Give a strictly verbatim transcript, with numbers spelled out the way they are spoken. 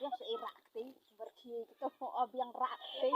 Biang sa i rak ti, berkhie kita mau biang rak ti.